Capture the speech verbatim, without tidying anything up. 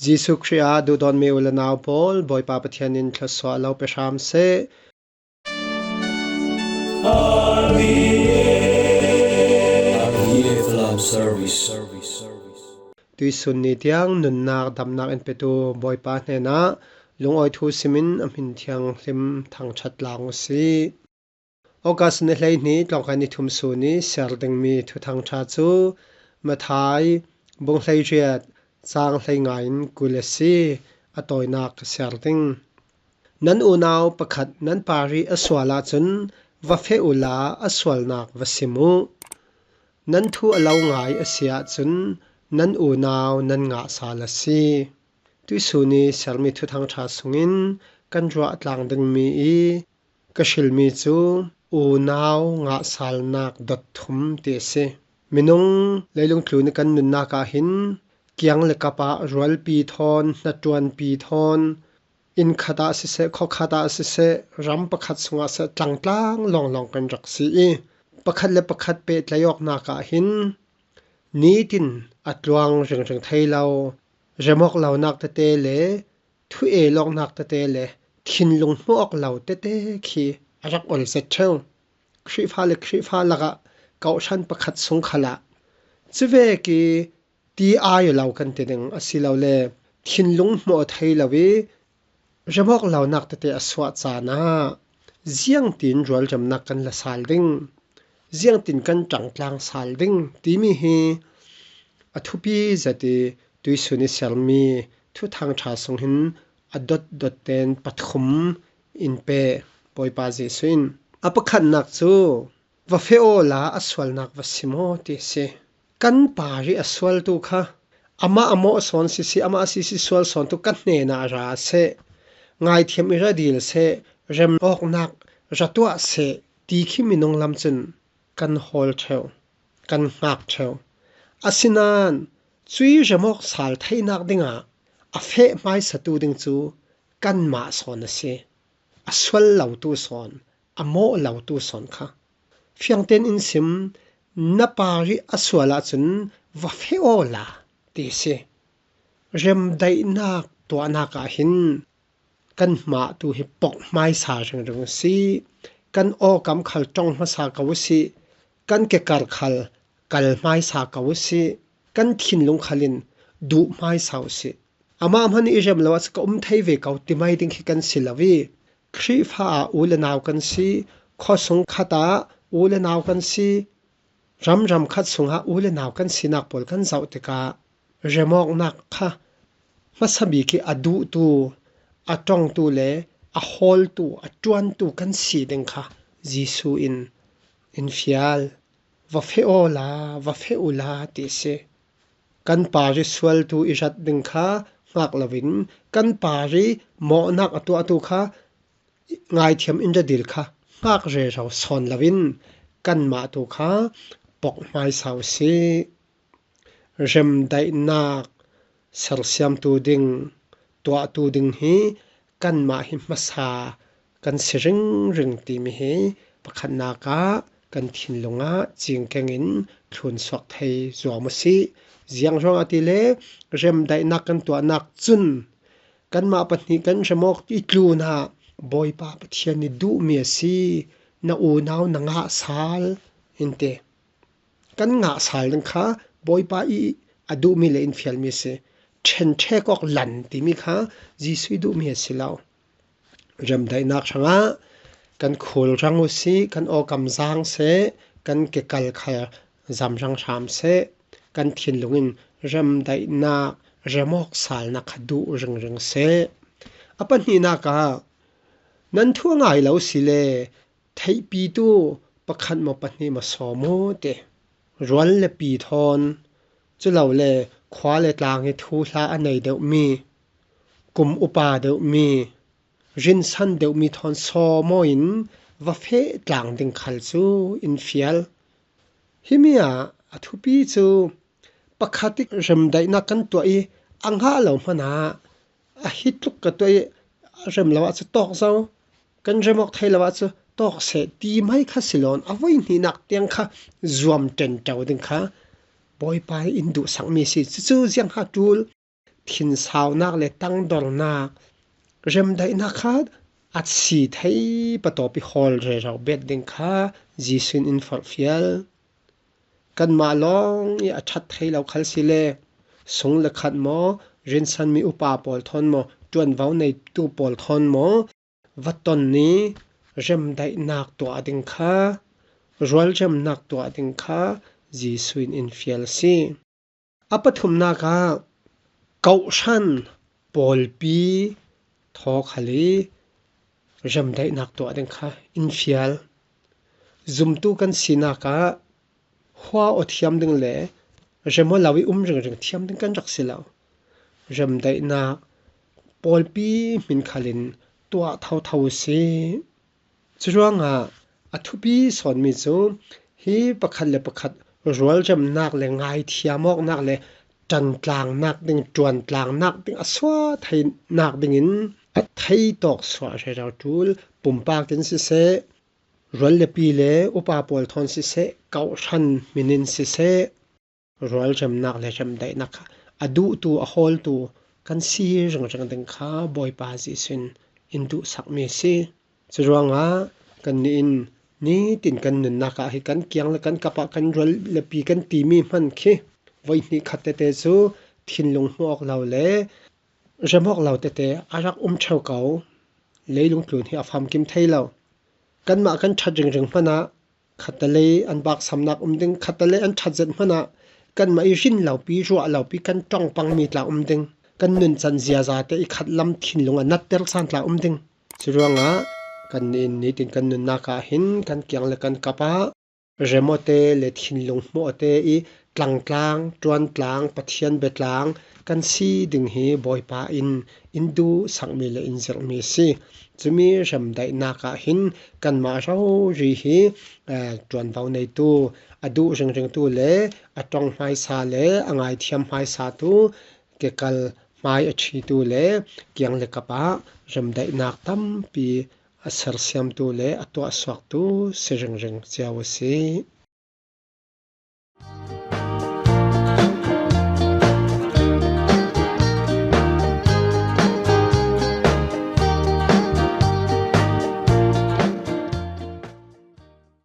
Jesuh Khrih ah duhdawtmi u le nau pawl, Bawipa Pathian in thluasuah lo pe hram seh. Tuisun ni tiang nunnak damnak in petu Bawipa hnenah lungawi thu simin a hmin thianghlim thangṭhat lang u sih. August ni hleihnih tlawngkai ni thum sun i siar dingmi thuthangṭha cu Matthai bung hleiriat cang hleinga in kul a si. A tawinak ka siar ding. Nan unau pakhat nan parih a sual ahcun va feh uhla a sualnak va sim u. Nan thu a lo ngai a si ahcun nan unau nan ngah sal a si. Tuisun i siarmi thuthangṭha sungin kan ruah tlang dingmi i ka hrilmi cu unau ngahsalnak dot thum ti a si. Minung leilung tlun i kan nunnak ah hin kiang le kap ah rualpi thawn, hnaṭuanpi thawn, inn khat ah siseh, khua khat ah siseh, ram pakhat sungah seh, tlangtlang lawnglawng kan rak si i pakhat le pakhat pehtlaih awknak ah hin nitin a tluang ringring thei lo, remawk lonak tete le thu-el awknak tete le thinlung hmuh awk lo tete khi a rak ol zet ṭheu. Khrihfa le Khrihfa lakah kohhran pakhat sung khalah cuvek i ti ai lo kan ti ding, asilole thinlung hmuh thei lo i remawk lonak tete a suah caan ah ziangtin rualremnak kan la sal ding, ziangtin kan ṭangtlang sal ding timi hi a thupi zet i tuisun i siarmi thuthangṭha sung hin a dotdot tein pathum in pe Bawipa Jesuh in. A pakhatnak cu, va feh awla a sualnak va sim aw ti a si. Kan parih a sualtu kha amah a mawh sawn sisi, amah a sisi sual sawntu ka hnenah ra seh, ngaithiam i ra dil seh, rem awknak ra tuah seh ti khi minung lam cun kan hawl ṭheu, kan hngak ṭheu. Asinain cui remawk sal theinak dingah a feh hmaisatu ding cu kanmah sawn a si, a sual lotu sawn, a mawh lotu sawn kha. Fiangten in sim, na parih a sual ahcun va feh awla ti a si. Remdaihnak tuahnak ah hin kan hmahtu hi pok hmaisa ringring u sih, kan awkam khal ṭong hmasa ko u sih, kan kekar khal kal hmaisa ko u sih, kan thinlung khal in duh hmaisa u sih. Amah hmanh i rem lo ahcun ka um thei ve ko ti mai ding khi kan si lo i, Khrihfa ah u le nau kan si, khuasung khat ah u le nau kan si, ramram khat sungah u le nau kan sinak pawl kan zoh tikah remawknak kha hmasa bik i a duhtu, a ṭongtu le a hawltu, a ṭuantu kan si ding kha Jesuh in in fial, va feh awla, va feh uhla ti a si. Kan parih sualtu i rat ding kha hngak loin kan parih mawhnak a tuahtu kha ngaithiam in ra dil kha hngak rero sawn loin kanmah tu kha pok hmaisa u sih. Remdaihnak sersiamtu ding, tuahtu ding hi kanmah hi hmasa kan si ringring timi hi pakhatnak ah kan thinlung ah cingkeng in thlunsuak thei zuam u sih. Ziang ruangah ti le remdaihnak kan tuahnak cun kanmah pahnih kan remawk i tlunah Bawipa Pathian i duhmi a si, na unau na ngah sal in ti. Kan ngah sal ding kha Bawipa i a duhmi le in fialmi a si. Ṭhenṭhek awk lan timi kha Jesuh i duhmi a si lo. Remdaihnak hrangah kan khul rang u sih, kan awkam zang seh, kan kekal khal zamrang hram seh, kan thinlung in remdaihnak, remawk salnak kha duh ringring seh. A pahnihnak ah nan thu a ngai lo si le theihpitu pakhat maw pahnih maw sawm u ti. Rual le pi thawn, culole khua le tlang i thuhla a nei deuhmi, kum upa deuhmi, rinsan deuhmi thawn sawm aw in va feh tlang ding khal cu in fial. Himi ah a thupi cu pakhat i remdaihnak kan tuah i a ngah lo hmanh ah a hi tluk ka tuah i a rem lo ahcun tawk zo, kan remawk thei lo ahcun tawk seh ti mai kha si loin a voihnihnak tiang kha zuam ṭenṭo ding kha Bawipa in duhsakmi si. Cucu ziangha ṭul thinsaunak le tangdornak, remdaihnak kha a si thei patawp i hawl rero bet ding kha Jesuh in in forhfial. Kanmah lawng i a ṭhat thei lo khal si le, sung le khat maw, rinsanmi upa pawl thawn maw, ṭuanvo neitu pawl thawn maw, va ton i remdaihnak tuah ding kha, rualremnak tuah ding kha Jesuh in in fial si. A pathumnak ah kohhran pawlpi thaw khal i remdaihnak tuah ding kha in fial. Zumtu kan sinak ah hua aw thiam ding le rem aw lo i um ringring thiam ding kan rak si lo. Remdaihnak pawlpi hmin khal in tuah thotho si. Curuangah a thupi sawnmi cu hi pakhat le pakhat rualremnak le ngaithiam awknak le ṭantlangnak ding, ṭuantlangnak ding a suah theinak dingin a theitawk suah rero ṭul, pumpak in siseh, rual le pi le upa pawl thawn siseh, kohhran hmin in siseh, rualremnak le remdaihnak kha a duhtu, a hawltu kan si ringring ding kha Bawipa Jesuh in in duhsakmi a si. Curuangah kannih in nitin kan nunnak ah hi kan kiang le kan kap ah kan rual le pi kan timi hman khi voihnih khat tete cu thinlung hmuh awk lo le rem awk lo tete a rak um ṭheu ko. Leilung tlun hi a famkim thei lo. Kanmah kan ṭhat ringring hmanah khatlei an baksamnak um ding, khatlei an ṭhat zet hmanah kanmah i rin lopi, ruah lopi kan ṭong pangmi tla um ding, kan nuncan ziaza te i khatlam thinlung a natter caan tla um ding. Curuangah kannih in nitin kan nunnak ah hin kan kiang le kan kap ah rem awte le thinlung hmuh awte i tlangtlang, ṭuantlang, Pathian biatlang kan si ding hi Bawipa in in duhsakmi le in zirhmi a si. Cumi remdaihnak ah hin kanmah rori hi, eh, ṭuanvo neitu, a duh ringringtu le a ṭong hmaisa le a ngaithiam hmaisatu, kekal hmai a ṭhitu le kiang le kap ah remdaihnak tampi a sersiamtu le a tuahsuaktu si ringring cio a si.